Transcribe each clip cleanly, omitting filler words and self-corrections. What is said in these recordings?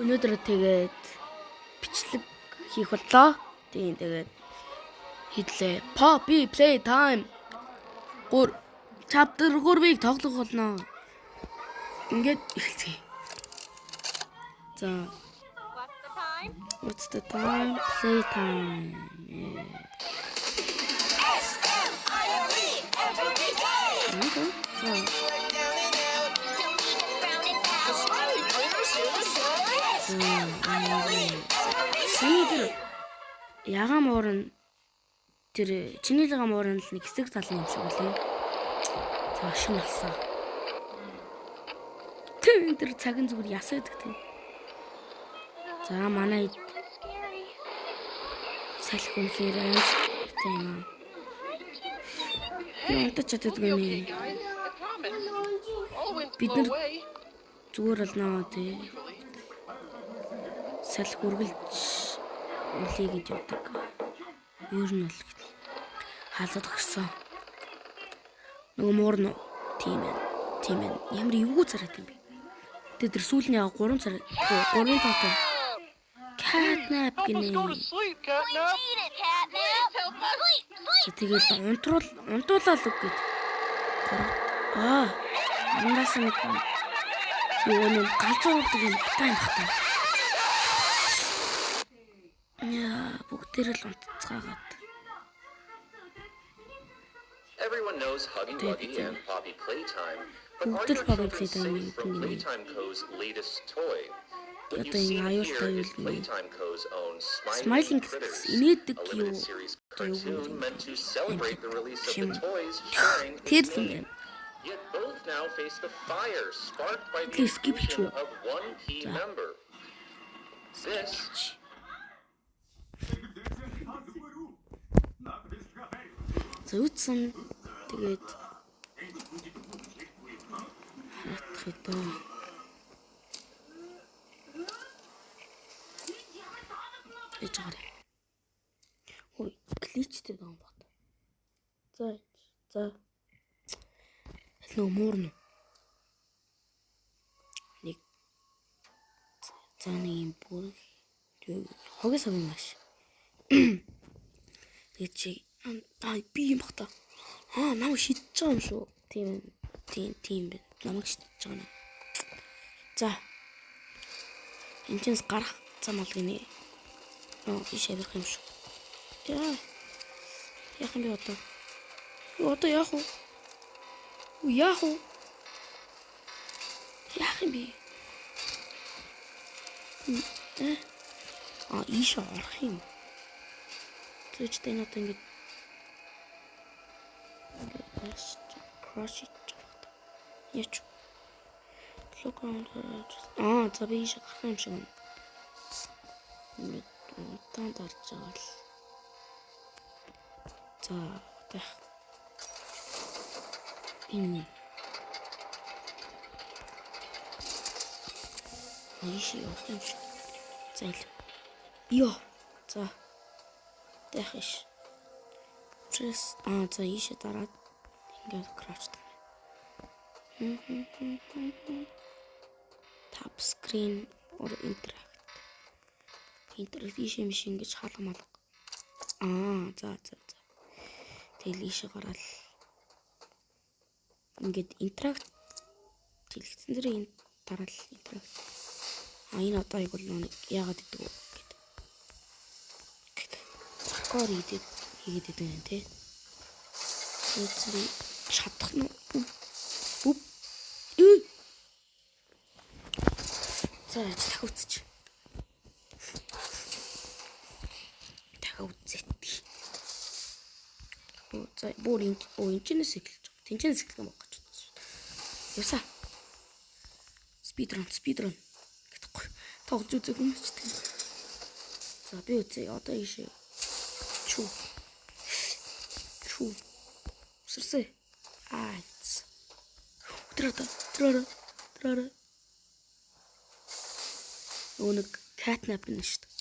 Өнөөдөр тэгээд бичлэг хийх боллоо. Тийм, тэгээд хийдлээ. Poppy Playtime 3 chapter 3-ыг тоглох болно. Ингээд эхэлцгээе. За. What's the time? Play time. Okay. За. Саний тэр ягаан муур нь тэр чиний лагаан муур нь л нэг хэсэг тал юм шиг үлээ. За шин алсан. Тэр цагийн зүгээр ясаа гэдэг тийм. За манай салхи үнэхээр аимшигтай юм аа. Би унтаж чаддаггүй юм. Бид нар зүгээр болно тий. Салхи үргэлж үлээ гэж явдаг. Ер нь бол халууд гарсан. Нөгөө муур нь тийм ээ. Тийм ээ. Ямар эвгүй царайт юм бэ? Тэгээ тэр сүүл нь яга 3 царай. 3 тоотой. Catnap гинэ. Тэгэл унтруулаад үг гээд. Аа. Ундаас нэг юу нэг галзуу урдаг юм бата юм хата. Яа, бүгдээр л унтцгаагаад. Everyone knows Huggy Wuggy and Poppy Playtime, but are Бүгд л your Poppy children Playtime safe from гэдэг нь. Playtime Co.'s latest toy? What Одоо you've энэ seen аюултай here is юу гинэ. Playtime Co.'s own Smiling Smiling Critters Critters, инээдэг a юу limited series одоо юу cartoon гэнэ. meant to celebrate the release of Юм. the toys sharing Тэр its л юм name. байна. Yet both now face the fire sparked by the Please skip inclusion it. of one key За. member. This За үтсэн. Тэгээд харатах юм дөө. Ээж гараа. Ой, гличтэй байгаа юм байна. За. За. Нөгөө муур нь. Нэг за нэг юм бүр хогийн сав юм ааш. Тэгээд чи аа би юм бах та. Аа намайг шидэж байгаа юм шүү. Тийм тийм тийм байна. Намайг шидэж байгаа юм. За. Энд чинс гарах зам бол гинэ. Нөө ийш авирах юм шүү. Яа. Яах юм бэ одоо? Юу одоо яах вэ? Юу яах вэ? Яах юм бэ? Аа ийш орох юм. Зүйч тэ энэ одоо ингэж crush it. Яч. Look around. Аа за би ийш гарах юм шиг байна. Ингээд удаан дарж байгаа л. За одоо яах. Энэ. Ийш явах юм шиг. За ил. Йоо. За. Дэх иш. Press аа за ийшээ дараад ингээд crouch дах. Tap screen or interact. Interact ийшээ миш ингэж хаалга малга. Аа за за за. Тэгэл ийшээ гараал. Ингээд interact хэлэгдсэн зэрэг энэ дараал interact. А энэ одоо айгуул нэг яагаад гэдэг вэ гэдэг. Паркур хийгээд идэв юм тий. Тэгээд чадах нь үп. За яаж дахиад үзчих. Дахиад үзээ. За бүр энэ өө энэчнээс эхэлж байгаа. Тэнчнээс эхлэх юм баг гэж бодсон. Явсаа. Speedrun, speedrun гэдэггүй. Тоглож үзэх юм ч тийм. За би үзье. Одоо ийшээ. Чүү. Чүү. Үсэрсэ. Аа. Трара, трара, трара. Нөгөө нэг catnap нь шүү дээ.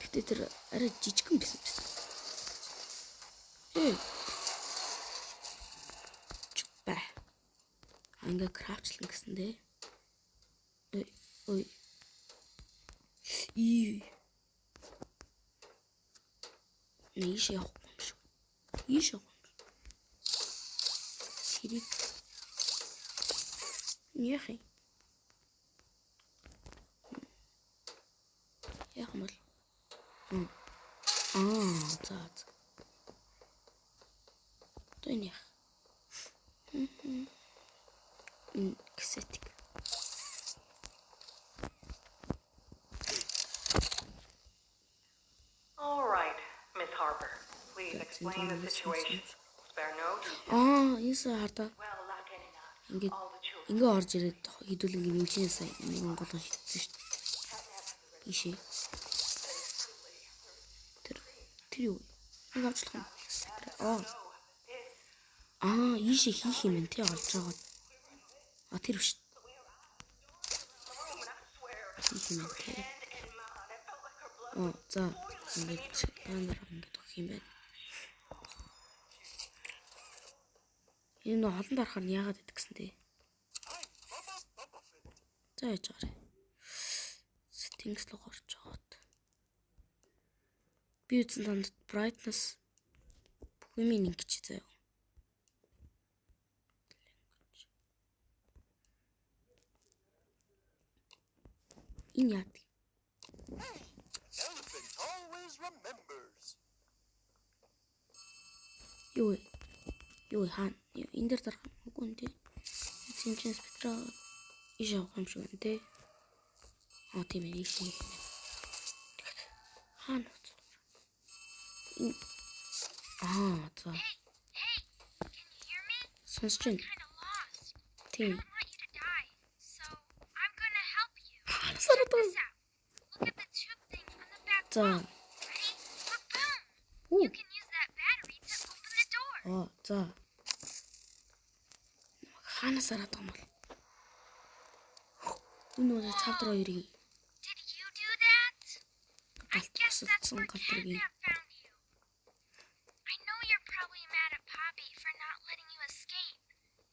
Гэтэ тэр арай жижигхэн байсан байсан. Чүпэ. Ингээ крафтлан гэсэн дээ. Ой, ой. Ий. Ийш явах юм шүү. Ийш явах юм шүү. Тэрийг яах юм? Яах юм бол? Аа, за за. Одоо энэ яах? Энэ кассетик. All right, Miss Harper. Please explain the situation. Spare no details. Аа, энэ хардаа Well, Lakenina, ингээд all the children. ингээ орж ирээд хэдүүл ингээ эмчнээс нэг голоо шидсэн шүү дээ. Ийшээ. Тэр тэр юу? Нэг авчлах юм. Аа. Аа, ийшээ хийх юм байна тий олж байгаа. А тэр биш. Хийх юм байна тий. Аа, за ингээд ланаар ингээд өгөх юм байна. Энэ нөө олон дарахаар нь яагаад идэх гэсэн тий. За яаж байгаарэ. Settings руу орж аваад. Би үзсэн танд brightness бүх юм ингэж заяа. Энэ яадаг? Elephant always remembers. Юу вэ? Юу вэ? Хаана? Юу, энэ дээр дарах юм үгүй нэ. Эцсийн чинь спектра иш авах юм шиг байна те. Аа тийм ээ, ийш юм. Хаана уцах юм? Аа за. Hey, can you hear me? Сонсож байна. Kinda lost. Тийм. I don't want you to die, so I'm gonna help you. Хаасаар Check даа. this out. Look at the tube thing on the back За. wall. Ready? Ba-boom! Үү. You can use that battery to open the door. Аа за. Хаанаас хараад байгаа юм бол? Энэ үү chapter 2-ыг Did you do that? I галт guess that's босолцсон where гал тэргийг Catnap found you. I know you're probably mad at Poppy for not letting you escape,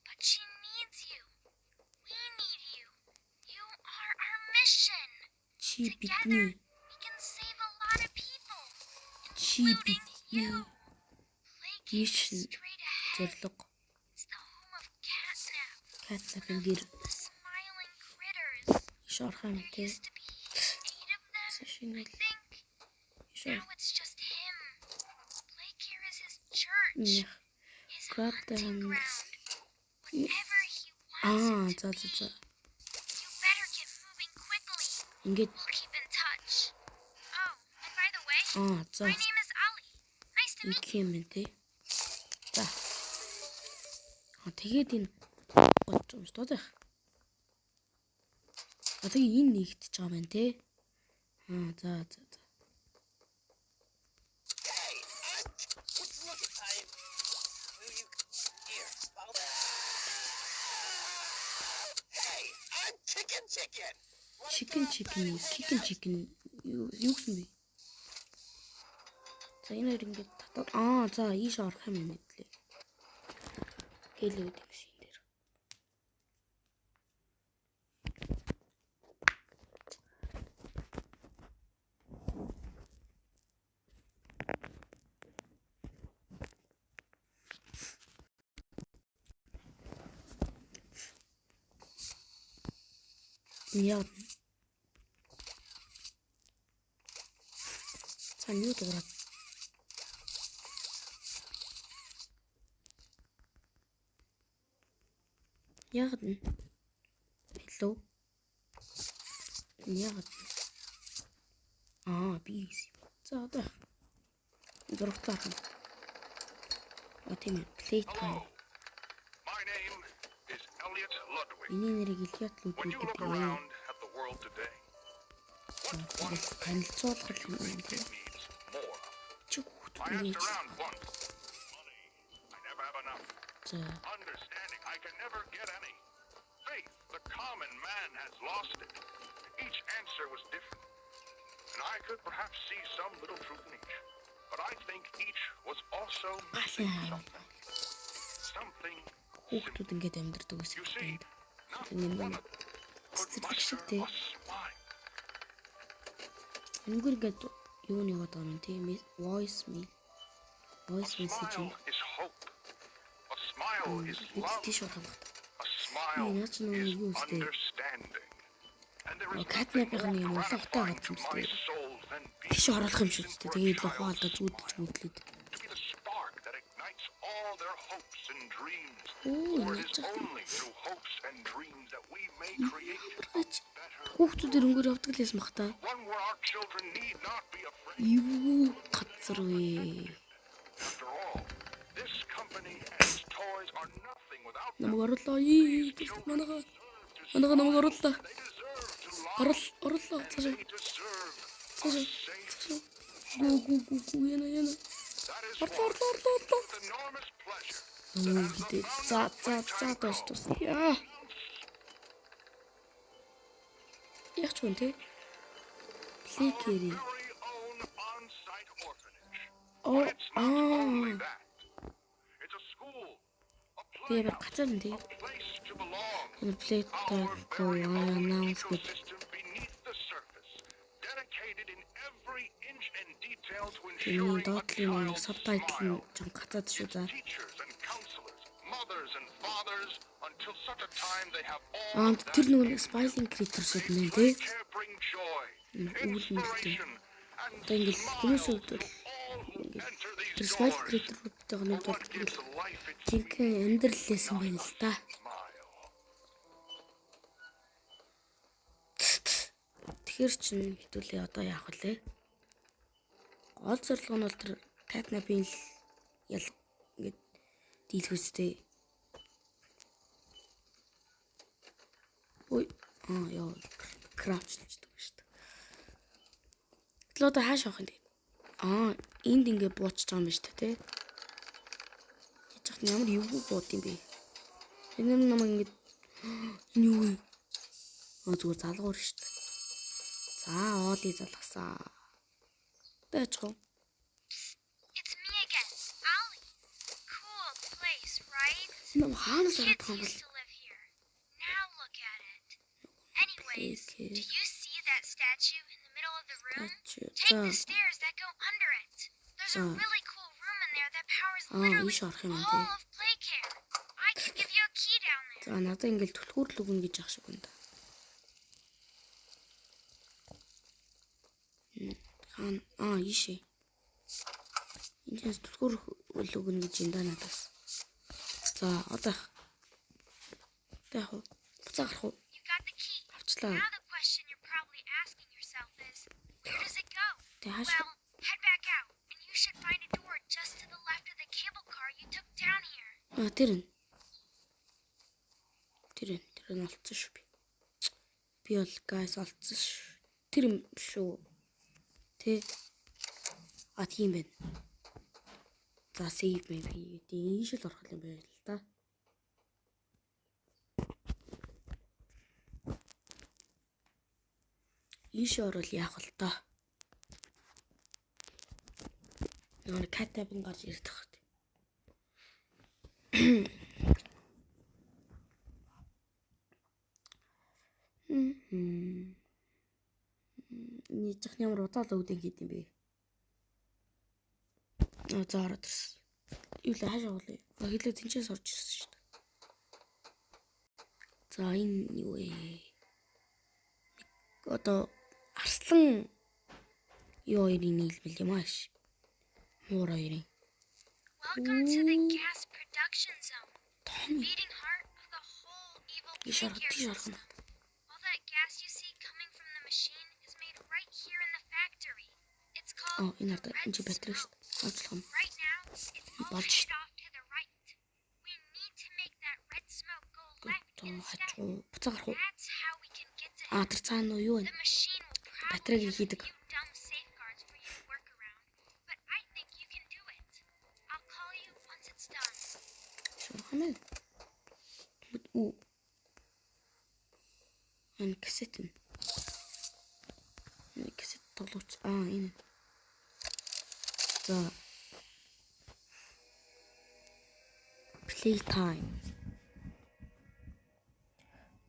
but she needs you. We need you. You are our mission. чи Together, бидний we can save a lot of people, чи including бидний you. Play cave is mission straight ahead. зорилго It's the home of Catnap, Catnap-ын гэр the smiling critters. иш орох юм There те. used to be 8 of them, Шинэ I think. иш Now it's just him. Blake here is his church, орох. his Grab the hunting handles. ground. Whatever he wants Аа it за to за be. за. You better get moving quickly. Ингээд We'll keep in touch. Oh, and by the way, аа за my name is Ollie. Nice to meet ингэх юм байна те. За. Аа тэгээд энэ гоц юм шүү дээ. А тэгээ энэ нэгтэж байгаа юм байна те. Аа за за за. Hey, I'm. Look at I. Will you? Here, I'll. Hey, I'm Chicken Chicken. Wanna go Chicken outside chicken and hang chicken out? chicken юу юу гэсэн бэ? За энэ хоёр ингээд татаад аа за ийш орох юм байна лээ. Гэлээ гэдэг гэсэн энэ дээр. Яа. За юу дуурайд. Яагаад нь? Hello. Яагаад нь? Аа би гэсэн юм. За одоо яах вэ? Зурагтай харах юм. А тийм ээ. Play time. Hello. My name is Elliot Ludwig. Миний нэрийг Элиот When Лүдвиг you look гэдэг. around at the world today, what one Тэгээд танилцуулах thing юм do you think тийм. it needs more of? Чи хүүхдүүд I asked ингэж around once. Money, I never have enough. за Understanding, I can never get any. Faith, the common man has lost it. Each answer was different. And I could perhaps see some little truth in each. But I think each was also missing галын хаа. something. Something Хүүхдүүд simple. ингэж амьдардаг гэсэн You see, юм. not Энэ one нэг of them could цэцэрлэг шиг muster те. a smile. Энэгээр ингээд юу нэг яваад байгаа юм тийм voice me. Voice A message. smile is hope. A smile is Бид love. тийш болох юм. A smile Наа чи нөгөө is юу үстэй. understanding. And there is Catnap-ийн nothing юм more улаан утаа gratifying гадсан to үстэй. my soul than being Тийш оруулах юм шүү a дээ. reason for a Тэгээд л child's ухаалдаа зүүдэлж smile. мүдлээд. To be the spark that ignites all their hopes and dreams. Оо, For it яаж is яах вэ? only through hopes and dreams that we may create a Гарч better хүүхдүүд өрөнгөөр явдаг л байсан бах та. one where our children need not be afraid. Юу газар вэ? After all, this company and its toys are nothing without them. Намайг оруулаа. Ий, манайха. Deserve to Манайха намайг оруулаа. They deserve to love. Орол, оруулаа. Цаашаа. They deserve a Цаашаа. safe. Цаашаа. Гүү гүү гүү гүү яна яна. That is Орлоо, why, орлоо, орлоо, орлоо. with enormous pleasure, Нөө гэдэг. За за за тус тус. Яа. Яг ч үн тэ. our Плейкери. very own on-site orphanage. Оо But it's not only аа. that. It's a school, a Тэгээ баг playhouse, гацаад нь тий. a place to belong. Энэ play Our tag very own announce гэдэг. ecosystem beneath the surface, dedicated in every inch and detail to Тэрний ensuring a доотлын нэг child's subtitle нь smile. жон гацаад шүү за. Teachers and counselors, mothers and fathers, until such a time they have all Аа of that тэр нөгөө in smiling creators-ууд нэ тий. Playcare bring joy, Үйл нэртэй. inspiration, and Одоо ингээл хүмүүсийн smiles хувьд to бол all who ингээл enter these тэр smile doors. creator-уудтайгаа For нэг бол what gives life its жинхэнэ амьдрал лээсэн байна л да. smile? Тэгэхээр чин хэдүүлээ одоо яах вэ? Гол зорилго нь бол тэр Catnap-ийн л ял ингээд дийлэх үстэй. Ой аа ёо крафтлждаг шүү дээ. Тэгэл одоо хааш явах юм бэ? Аа энд ингээд буучж байгаа юм байна шүү дээ, тэ? Яаж яах нь ямар эвгүй бууд юм бэ? Энэ юм намайг ингээд энэ юу вэ? Аа зүгээр залгуур шүү дээ. За оолыг залгасан. Байж гоо. It's me again, Ollie. Cool place, right? Нам хаанаас ороод Kids байгаа юм бол used to live here. Now look at it. Anyways, Playcare. do you see that statue in the middle of the room? Statue. Take the За. stairs that go under it. There's a За. really cool room in there that powers Аа, literally ийш орох юм байна тий. all of Playcare. I can give you a key down there. За надад ингээл түлхүүр л өгнө гэж ах шиг байна да. Хаана аа ийшээ. Эндээс түлхүүр л өгнө гэж юм да надаас. За одоо яах. Одоо яах вэ? Буцаа гарах уу? You got the key. Авчлаа. Now the question you're probably asking yourself is, where does it go? Тэг хааш Well, head back out, and you should find a door just to the left of the cable car you took down here. Аа тэр нь. Тэр нь тэр нь олцсон шүү би. Би бол guys олцсон шүү. Тэр юм шүү. Тэ. А тийм байна. За save мэй би. Ийш л орох юм байна л да. Ийш орвол яах вэ та? Нөгөө катабын гарч ирдэх. Нэг жах ямар удаал өвдөн хийд юм бэ? Аа за ороод ирсэн. Юу л хаашаа гол. А хэлээ тэнцээс орж ирсэн шүү дээ. За энэ юу вэ? Нэг одоо арслан юу хоёрын нийлбэл юм ааш. Муур хоёрын. Welcome to the gas production zone, Том beating heart of the whole evil ийш орох Playcare тийш орох system. юм. All that gas you see coming from the machine is made right here in the factory. It's Оо called энэ the одоо red энэ чи батарей шүү smoke. дээ. Онцлох юм. Right now, it's all Болж headed off to the right. We need to make that red smoke go left Одоо instead. хажуу буцаа гарах уу? That's how we can get to Аа him. тэр цаана юу вэ? The machine will probably Батарейг have a хийдэг. few dumb safeguards for you to work around, but I think you can do it. I'll call you once it's done. Шүү хамаа. Үү. Энэ кассет юм. Энэ кассет тоглооч. Аа энэ. За. Play time.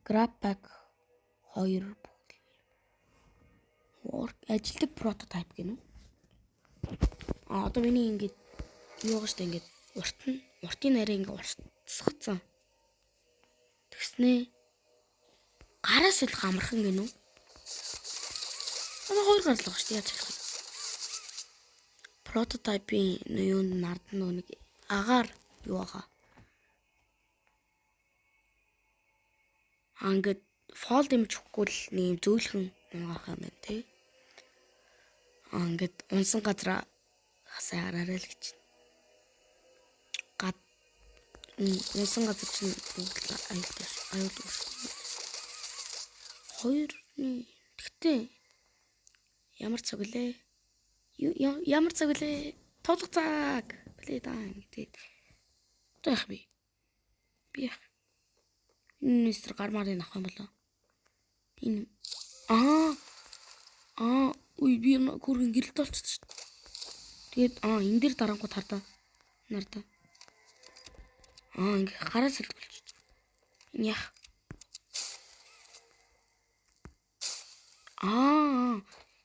Grab pack 2. Ажилтдаг прототип гэнэ үү? А одоо миний ингээд юу байгаа штэ ингээд урт нь уртын нарийн ингээд уртсгцсан. Тэгснээ гараас л амархан гэнэ үү? Одоо хоёр гар л байгаа штэ яаж хэлэх вэ? Прототипийн юунд нард нэг агаар юу байгаа. А ингээд fall damage өгөхгүй л нэг юм зөөлхөн унгаах юм байна тий. А ингээд унсан газараа хасаа хараарай л гэж. Гад унсан газар чинь бүгд л аюултай аюулгүй шүү. Хоёрны тэгтээ ямар цаг вүлээ? Ямар цаг вүлээ? Туулах цаг. Play time гэдэг. Одоо яах бэ? Би яах? Энэ мистер гармаарыг авах юм болоо. Энэ аа үгүй би гүргэн гэрэлт болчихсон шүү дээ. Тэгээд энэ дээр дарангууд хардаа. Нардаа. Ингээ гараа сэлдэг болчих. Энэ яах?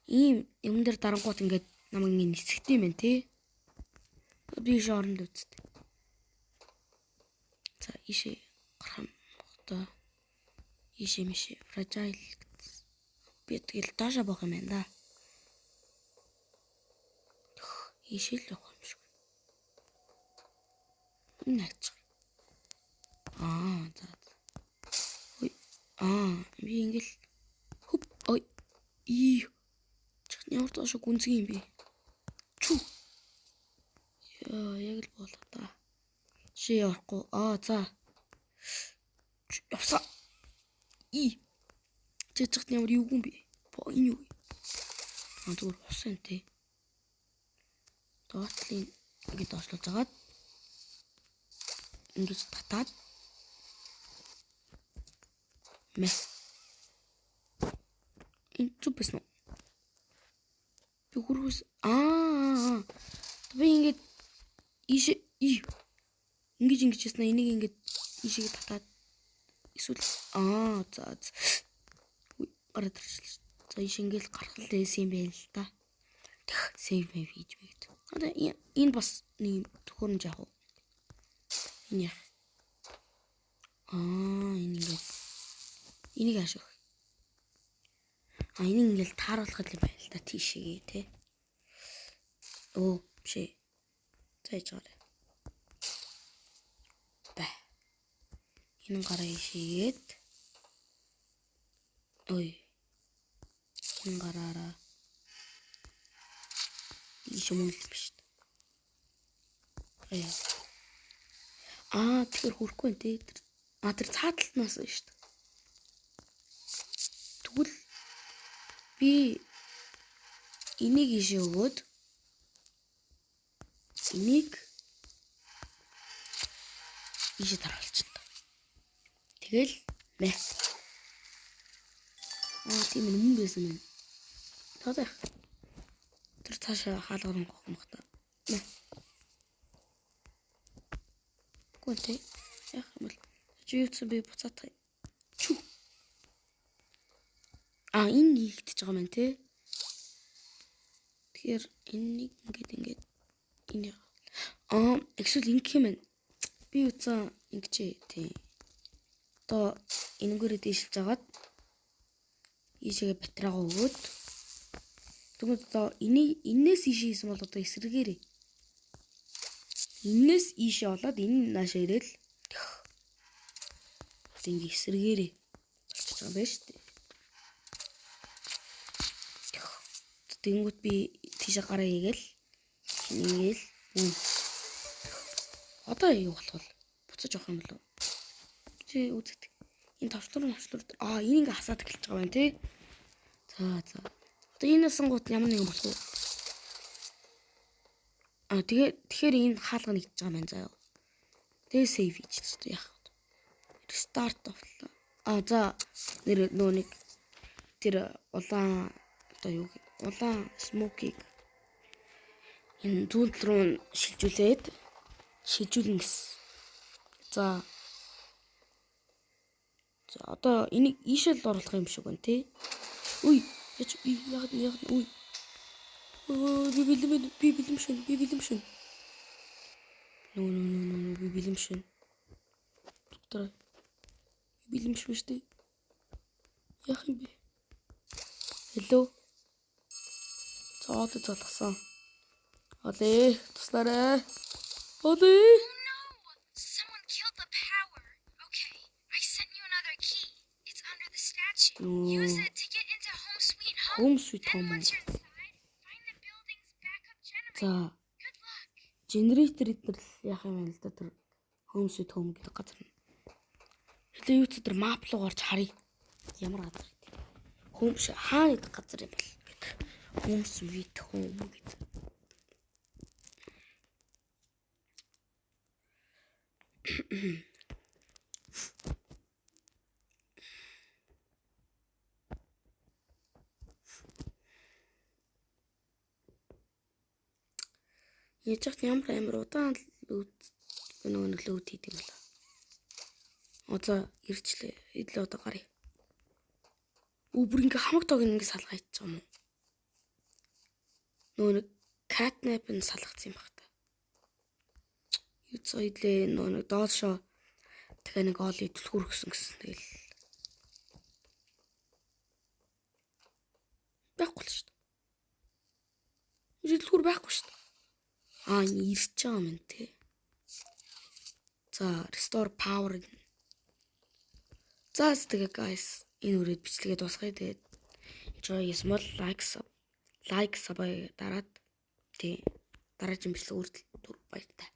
Ийм юм дээр дарангууд ингээд намайг ингэ нисгтэй юм байна тий. Би ийшээ оронд үсттэй. За ийшээ гарах юм одоо ийшээ мишээ fragile гэсэн. Би тэгэл доошо боох юм байна да. Ийшээ л явах юм шиг. Энэ хайчих. За. Ой. Би ингээл хөп ой. Ий. Ямар доошо гүнзгий юм бэ? Чү. Яа, яг л болоо та. Ши явахгүй. За. Явсан. И. Чичгт ямар юу юм бэ? Энэ юу? Зүгээр ус юм те. Доотлын ингэж доошлуулж агаад ингэж татаад мэ. Энэ зүг байсан уу? Би хөрхөөс би ингэж ийшээ ингэж ингэж яснаа энийг ингэж ийшээ татаад эсвэл за гараад ирчихлээ. За ийш ингээл гарах л байсан юм байна л да. Сейв мэв хийж байд. Одоо энэ бас нэг төхөөрөмж яах вэ? Энэ яах? Энэ ингээд энийг ааших. Энийг ингээл тааруулах юм байна л да тийшээгээ тий. Биш ээ. За яж гараа. Бэ. Энэ гараа ийшээгээд ой. Энэ гараараа ийш юм л биш. Аяа. Тэгэхээр хүрхгүй нэ тий. Тэр цааталтнаас шүү дээ. Тэгвэл би энийг ийшээ өгөөд энийг ийшээ таруулчихна. Тэгэл мэ. Тийм юм байсан юм. Одоо яах? Тэр цаашаа хаалгаар онгох юм бах та. Мэ. Гүн тий. Яах юм бол чи юуцсан би буцаатах. Чү. Энэ нийгдэж байгаа юм тий. Тэгэхээр энэнийг ингээд ингээд энэ эсвэл ингэх юм байна. Би юуцсан ингэчээ тий. Одоо энэгээрээ дээшилж агаад ийшээгээ батарейгаа өгөөд тэгвэл одоо энээс ийшээ хийсэн бол одоо эсрэгээрээ энээс ийшээ болоод энэ наашаа ирээл одоо ингэ эсрэгээрээ болчихж байгаа юм байна шүү дээ. Тэнгүүт би тийшээ гараа хийгээл ингээл одоо юу болох вэ? Буцаж явах юм болов уу? Чи үзэгд. Энэ товчлуур энэ ингээ хасаад эхэлж байгаа байна тий. За. Одоо энэ асангууд ямар нэгэн болох уу? Тэгээ тэгэхээр энэ хаалга нэгдэж байгаа юм байна заяа. Тэгээ сейв хийчихлээ шүү дээ. Яах вэ? Restart офлоо. За нэр нөө нэг тэр улаан одоо юу улаан смокийг энэ зүүн тал руу шилжүүлээд шилжүүлнэ гэсэн. За одоо энийг ийшээ л оруулах юм шиг байна тий. Үгүй Яч би яг яг үгүй. Өө би бэлэм би бэлэм шин би бэлэм шин. Нөө нөө нөө нөө би бэлэм шин. Доктор. Би бэлэм шин шүү дээ. Яах юм бэ? Hello. Зоолож залгасан. Олээ, туслаарай. Олээ. Oh no! Someone killed the power. Okay, I sent you another key. It's under the statue. Use No. it to get into Home Sweet Home. Home Sweet Then Home. once you're inside, find the building's backup generator. За, Good luck. генератор эднэр л яах юм бэ л да тэр Home Sweet Home гэдэг газар нь. Хэлээ юу ч тэр map руу орж харъя. Ямар газар гэдэг. Home хаана гэдэг газар юм бол гэдэг. Home Sweet Home гэдэг. Яаж ч ямар амар удаан load нөгөө нэг load хийдэг юм бол. Одоо ирчлээ. Идлээ одоо гаръя. Үу бүр ингээ хамаг тоог ингээ салгаа хийчих юм уу? Нөгөө нэг catnap нь салгацсан юм баг та. Юу ч идлээ нөгөө нэг доолшоо дахиад нэг оол түлхүүр өгсөн гэсэн. Тэгэл байхгүй л шүү дээ. Түлхүүр байхгүй шүү дээ. Аа энэ ирж байгаа юм те. За restore power. За тэгээ guys энэ үрээд бичлэгээ дуусгая. Тэгээд enjoy гэсэн бол like sub like sub дараад тий дараагийн бичлэг үрдэл баяртай.